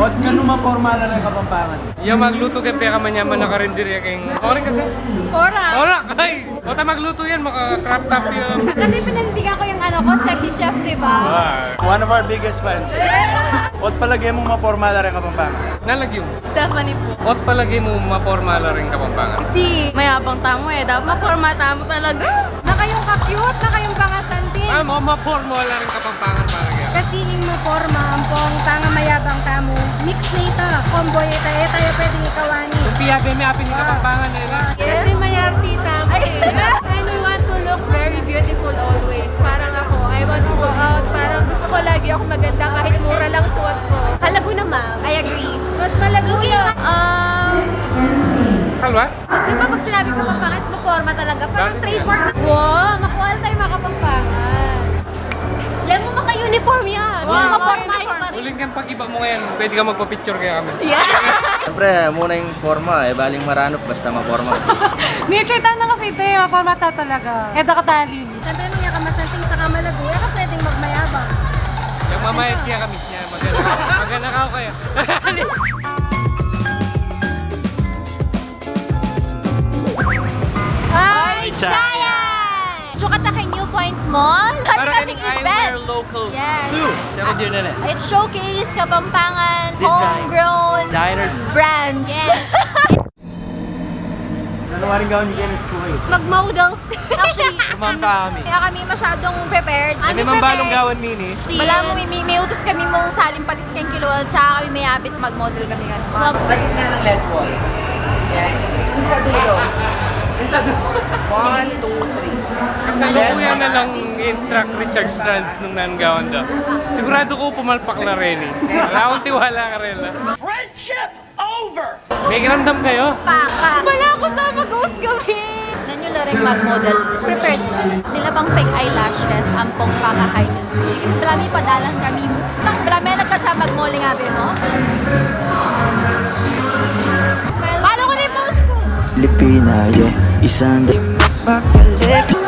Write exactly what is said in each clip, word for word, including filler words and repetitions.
Ot kanu maporma la reng Kapampangan? Ya, magluto keng pekamanyaman a karinderya keng, sorry kasi. Ora! Ora! Ay! Ot magluto yan, maka-crop top yan. Kasi pinanindigan ko yung ano ko, sexy chef, di ba? Wow. One of our biggest fans. Ot palage mu maporma la reng Kapampangan? Nalagyu. Stephanie po. Ot palage mu maporma la reng Kapampangan? Kasi mayabang tamu e, dapat maporma tamu talaga. Na kayung ka-cute, na kayung pangasanting. Ah, ma-, maporma la reng Kapampangan palage. Kasi ing maporma, ampong pangamayabang tamu, mix na ita, combo ita, e tayu pwedeng ikawani. Kung piyabe mi, apin ni Kapampangan e, na? Yes. Kasi mayarte tamu e. And we want to look very beautiful always. Parang ako, I want to go out. Parang gusto ko lagi ako maganda kahit mura lang suot ko. Kalago na, ma'am. I agree. Mas malago na. Um, Kalwa? Di ba pag sinabi Kapampangan, maporma talaga? Parang trademark na. Wow, makuha tayo mga Kapampangan. Alam mo, maka-uniform yan. Wow, maporma pa rin. Uling kang pag-iba mo ngayon, pwede ka magpa-picture kaya kami. Yeah. Siyempre, muna yung porma, e baling maranop, basta maporma. Nature tamu na kasi ita e, maporma ta talaga. E da katali. Siyempre, nung yakamasanting saka malago, e ka pwedeng magmayabang. Yung mamayad kaya kami niya, maganda, maganda ka o kaya. Ay, Chaya! Sukat na kay New Point Mall. Para kaming event. Eyewear local. Yes. Two. Tsaka din na na. It showcase Kapampangan homegrown brands. Yes. Ano nga rin gawin ni Kenneth Chua e? Mag-models. Actually, kami masyadong prepared. Kami mambalong gawan, Mini. Balamu mi, mi, may utus kami mung saling patis keng Kilol, tsaka kami mayabit mag-model kami nga. Sa gitna ng ledwall. Yes. Sa dulo. Sa dulo. One, two, three. Kasalukuyan na lang i-instruct Richard Strands nung nangawan da. Sigurado ko pumalpak la reni. Wala akong tiwala karela. Friendship over! May kiramdam kayo? Paka. Wala ko sa mag-host kami. Nanyu la reng mag-model, prepared na. Nila bang fake eyelashes, ampong paka-high heels. Balamu padalan kami. Balamu nagkatsa mag-model nga, be, no? Follow ko na yung post ko. Filipina, yeah. Isang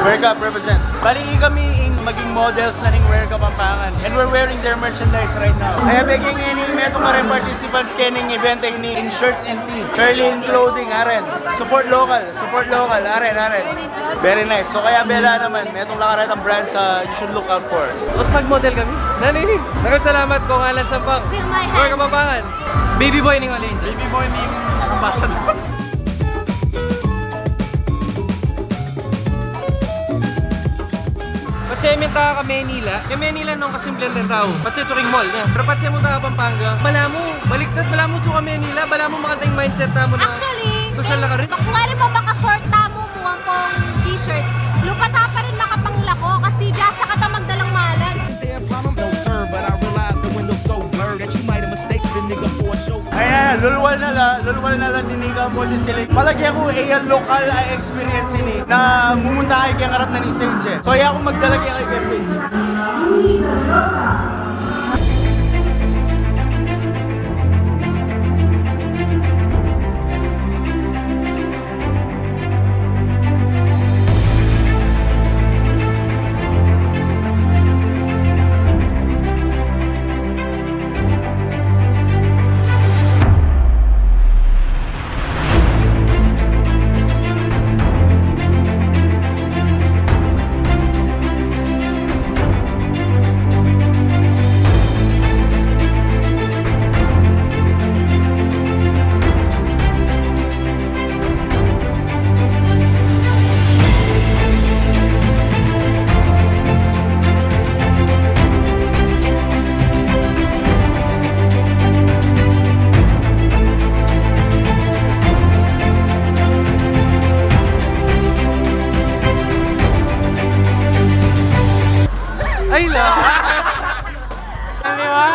Wake up, represent. Bali, kami ing maging models na ning Wear Kapampangan. And we're wearing their merchandise right now. Kaya bigyan ngayon yung meto ka rin participants kaya ning event ay ni in shirts and tee. Curly in clothing, aren. Support local, support local, aren, aren. Very nice. So kaya bela naman, metung la karetang brands a you should look out for. Ot mag-model kami. Nanini, dagang salamat ko ngalan sampang. Feel my hands. Wear Kapampangan. Baby boy ning Olenjo. Baby boy ning Ambassador. Patse minta ka Manila. Keng Manila nung kasimplean deng tau. Patse tsuking mall, ne? Pero patse mu ta Pampanga. Balamu, baliktad, balamu tsuka Manila, balamu makanta ing mindset tamu na. Actually, sosyal na ka rin. Makuha rin mo maka-short tamu, mukhang pong t-shirt. Lupa ta pa rin makapanglako kasi diyasa ka ta magdalang malan. No, sir, but I realize the window's so blurred that you might have mistaken the nigga for a show. Ayan, lulwal na la, lulwal na la, tiniga mo di sila. Palagi ako, e, lokal a experience ini, na mumunta kaya keng arap na ning stage, e. So, e, ako magdala kaya keng stage. Ay, la! Kaliwa!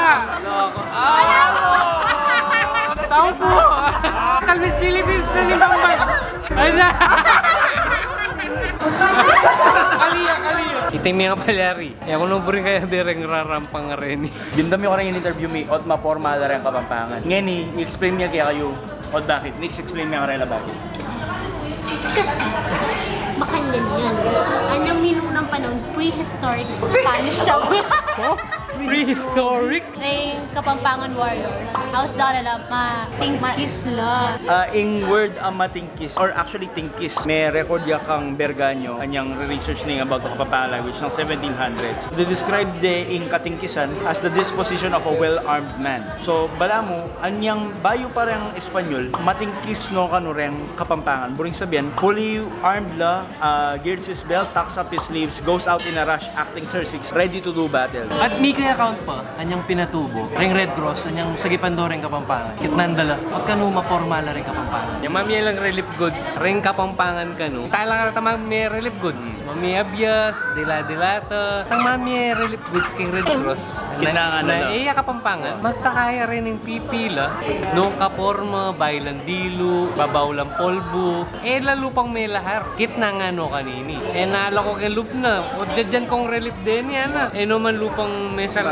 Tau po! Kalmis Philippines na ni Bambay! Ay, na! Kaliya, kaliya! Ita mi nga palyari. E ku no buri kaya bereng rarampang reni. Dimdam yu kareng in-interview mi, ot maporma la reng Kapampangan. Ngeni, i-explain mi kaya kayu, ot bakit. Next, explain mi karela bakit. Kasi, makanyan yan. Anyang minunang panahon, prehistoric Spanish siya. Prehistoric? Ring Kapampangan warriors. Haus da rela matingkis la. Ah, ing word a matingkis, or actually tingkis, me-record ya kang Berganyo, anyang re-research ning about the Kapampangan language nang seventeen hundreds. They describe de ing katingkisan as the disposition of a well-armed man. So, balamu, anyang bayu pa reng Espanyol, matingkis no kanu reng Kapampangan. Buring sabian, fully armed la, ah, girds his belt, tucks up his sleeves, goes out in a rush, acting surly, ready to do battle. At miki account pa, anyang pinatubu reng Red Cross, anyang sagipan do reng Kapampangan. Kitnan da la, ot kanu maporma la reng Kapampangan. Yang mamie lang relief goods reng Kapampangan kanu. Tala ka reta mamie relief goods. Mamie abias, dila-dila ta. Tang mamie relief goods king Red Cross. Kitnan na, na, na, e ya Kapampangan. Magtakaya rin ing pipila, nung kaporma, bailan dilu, babaw lang polbu. E la lupang me lahar. Kitnan na no kanini. E nala ko ke lub na. O dyan kong relief deni, ana. E no man lupang me sal-,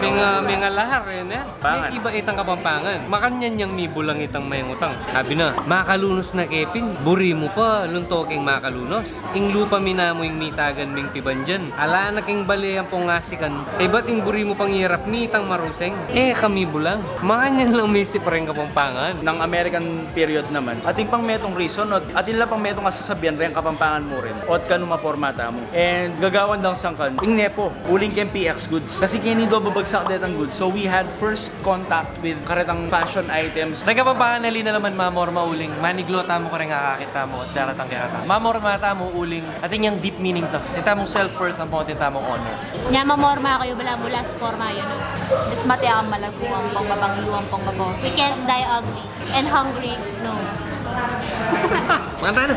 menga, menga lahar, e na. Pangan. Iba itang Kapampangan. Makanyan yang mibulang itang mayang utang. Sabi na, makalunos na kepin, buri mu pa, lunto keng makalunos. Ing lupa mi namu ing mitagan ming pibandian. Ala na king bale ampong asikan. E bat ing buri mu pang irap mi itang maruseng. E kami bulang. Makanyan lang misip reng Kapampangan. Nang American period naman. Atin pang metung reason, ot atin la pang metung a sasabian reng Kapampangan mu rin. Ot kanu maporma tamu. And gagawan dang sangkan. Ing nepo, uling keng P X goods. Kasi keni do babagsak detang goods. So we had first contact with karetang fashion items. Reng Kapampangan, ali na la man mamorma uling maniglo tamu kareng akakit tamu at daratang kareta. Mamorma tamu uling atin yang deep meaning to. Atin tamung self-worth ampong atin tamung honor. Nya mamorma kayu, balamu las porma yu, no? Mas mate akang malagu ampong mabanglu ampong mabaho. We can't die ugly and hungry, no. Makanta na.